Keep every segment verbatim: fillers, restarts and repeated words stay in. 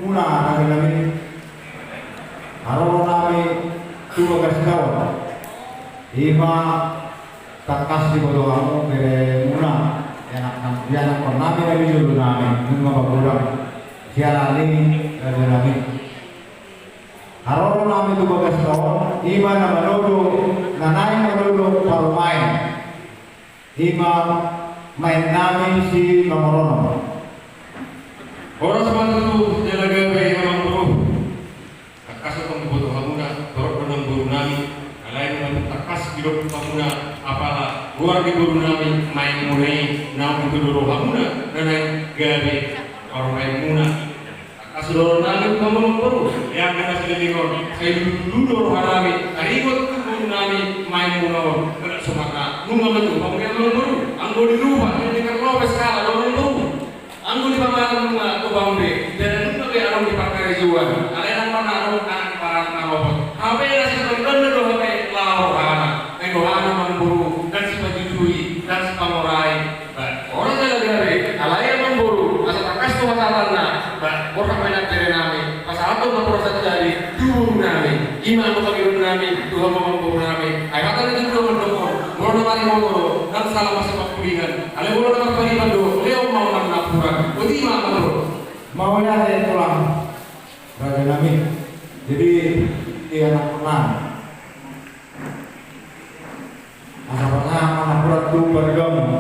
Muna, raja nami, haroro nami tu bagas daon, ima tangkas diboto hamu beremuna, ianakkon nami na di jolo nami, nunga magodang siala ni raja nami. Haroro nami tu bagas daon, ima na manodong, na naeng manodong parumaen. Ima maen nami si Mangoronon. Horas ma tutu jala gabe amangboru. Tangkas do tong diboto hamuna, torop do namboru nami. Alai nunga tangkas didok hamuna apala goar ni boru nami, maenmuna i, naung ditodo rohamuna na naeng gabe parumaenmuna. Tangkas do roha nami tu hamu amangboru, lean ma sileleng on, sai lulu do roha nami, taringot tu boru nami, maenmuna on, nunga songon na nunga manjou hamu amangboru, anggo di rupa, di karnopes kala do amangboru, anggo di pamangan nunga tobang be, jala nunga be adong di parkarejoan, alai nang mana adong anak parang aropot, hape na sipangibonna do hape laho rohana, ai rohana amangboru, ndang sipajujui, ndang sipangorai. Ba, horas jala gabe, alai amangboru, asa tangkas tu hasahatanna, ba, borhat ma i nang bere nami, pasahathon ma horas jala gabe, tu boru nami, ima anggo pangidoan nami, tu hamu amangboru nami, ai hata ni tutu do mandok on, molo na marimoto do, ndang sala masipapulingan, alai molo na marpariban do, lehon ma on nang napuran, boti ma amangboru. Mauliate tulang, raja nami, jadi, ianakkon nami. Asa pasahat ma napuran tu paribanmu.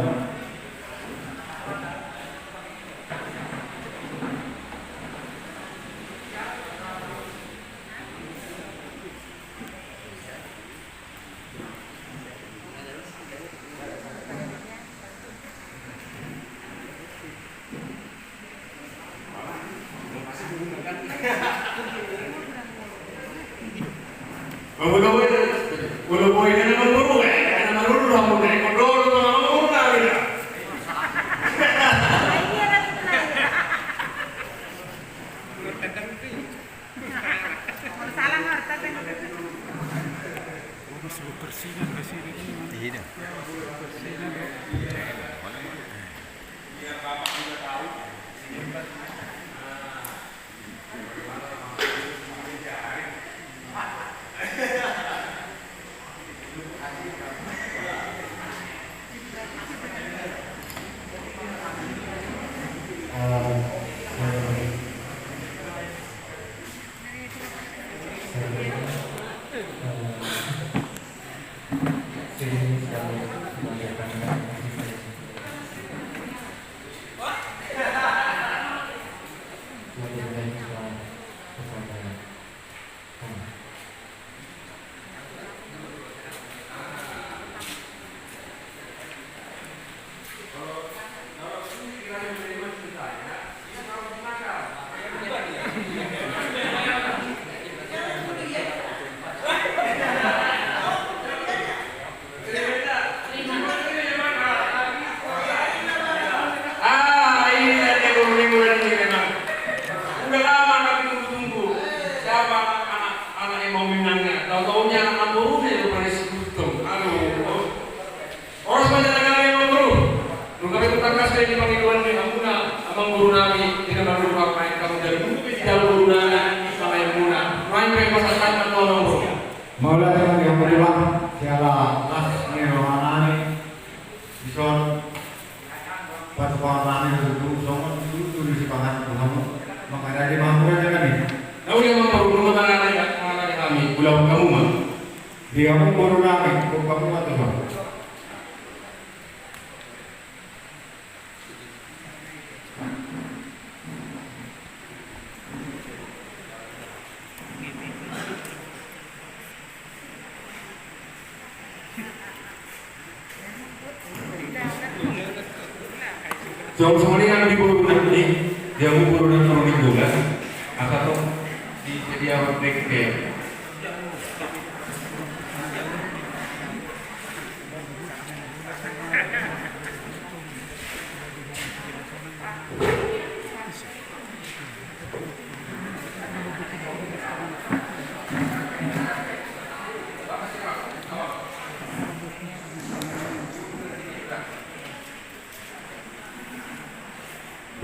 Ah, ini dia, dia baru minggu dan ini memang. Udah lama kami tunggu-tunggu. Siapa anak, anak yang mau menangnya? Tahu-taunya anak amangboru dia yang paling sekutu. Aduh. Horas ma jala gabe amangboru. Nunga pe tangkas be di pangidoan ni hamuna, amangboru nami, di na mandok parumaen hamu jala nunga pe dijalo boru nami, parumaenmuna. Nuaeng pe pasahat ma tu amangboru. Mauliate ma di hamu tulang, siala las ni roha nami, dison, patupaon nami do tutu, songon tutu do sipanganon tu hamu. Manghargai ma hamu raja nami. Nauli amangboru, nunga manghargai, manghargai hami, ulahon hamu ma. Di hamu boru nami, boru hamu ma tutu. Songon i nang di boru nami, di hamu boru nami, boru nami bolas, asa tong disediahon dengke.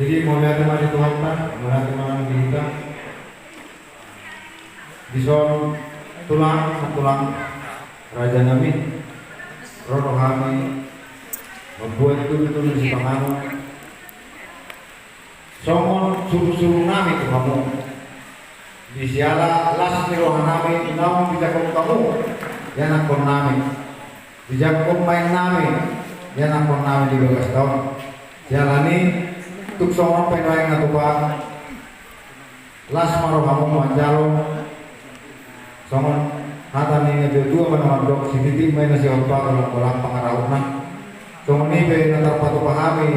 Jadi, mauliate ma di Tuhanta, mauliate ma nang di hita. Dison tulang, tulang raja nami, ro do hami mambuat tutu ni sipanganon songon surung-surung nami tu hamu. Di siala las ni roha nami naung dijangkon hamu di anakkon nami, dijangkon maen nami di anakkon nami di bagas taon. Siala ni tung songon panuaeng na tupa, las ma rohamu manjalo. Songon hata ni na tua-tua ma na mandok, sititi ma i na sihorpa, kolak-kolak pangarahutna. Songon i pe na tarpatupa hami,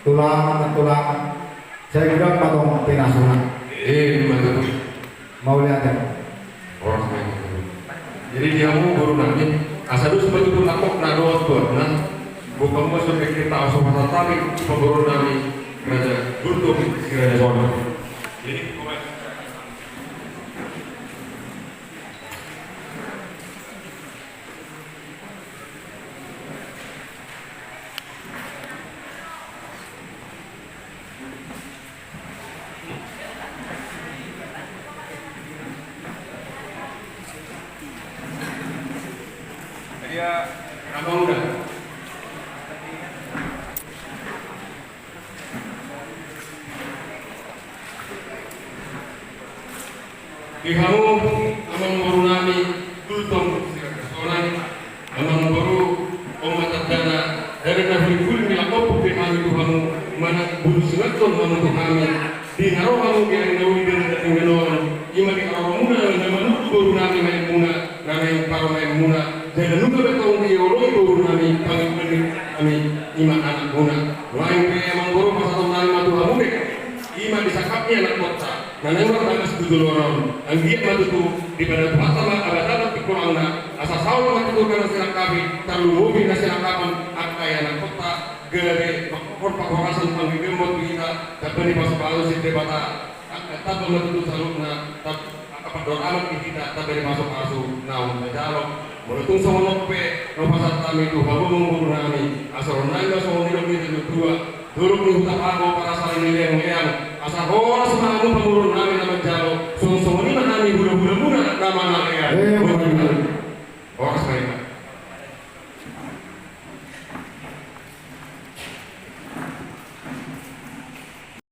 tulang, tulang, sai godang ma tong pinasuna. Eh, ima tutu. Mauliate. Horas ma i. Jadi di hamu boru nami, asa dos ma tutu nangkok na dohot tuatna, boan hamu ma songon hata, asa pasahat hami tu boru nami, Raja Gultom Siraja Sonon. Jadi Di hamu amangboru nami, Gultom Siraja Sonon, amangboru, on ma tandana, dari na huripuri ni langkop pe hami tu hamu, manang boru sungkun hamu tu hami, di na ro hamu di ari na uli, di ari na tingki on, ima di haroromuna na manungkun boru nami maenmuna, na naeng parumaenmuna, jala nunga be tong dioloi boru nami, pangidoan nami, ima anakmuna. Nuaeng pe amangboru, pasahaton nami ma tu hamu be, ima di sangkap ni anakkonta na naeng mardalan tu joloan on, anggiat ma tutu dipadao Tuhanta ma abadabad di pingkirna, asa saut ma tutu angka na sinangkapi, tarlumobi na sinangkapon angka anakkonta, gabe mangkorhon parhorasan panggabean tu hita, tamba ni pasupasu sian Debata. Angka tamba ma tutu saluhutna, tamba, angka pandohan di hita, tamba ni pasupasu naung tajalo. Molo tung songon on pe na hupasahat hami tu hamu amangboru nami, asa ro nami ma songon nidok ni na tua-tua, dolok ni huta pago, parasala ni leang-leang, asa horas ma hamu pamoruon nami na manjalo, songon-songon i ma hami hula-hulamuna na mangalean. Eh, horas ma i.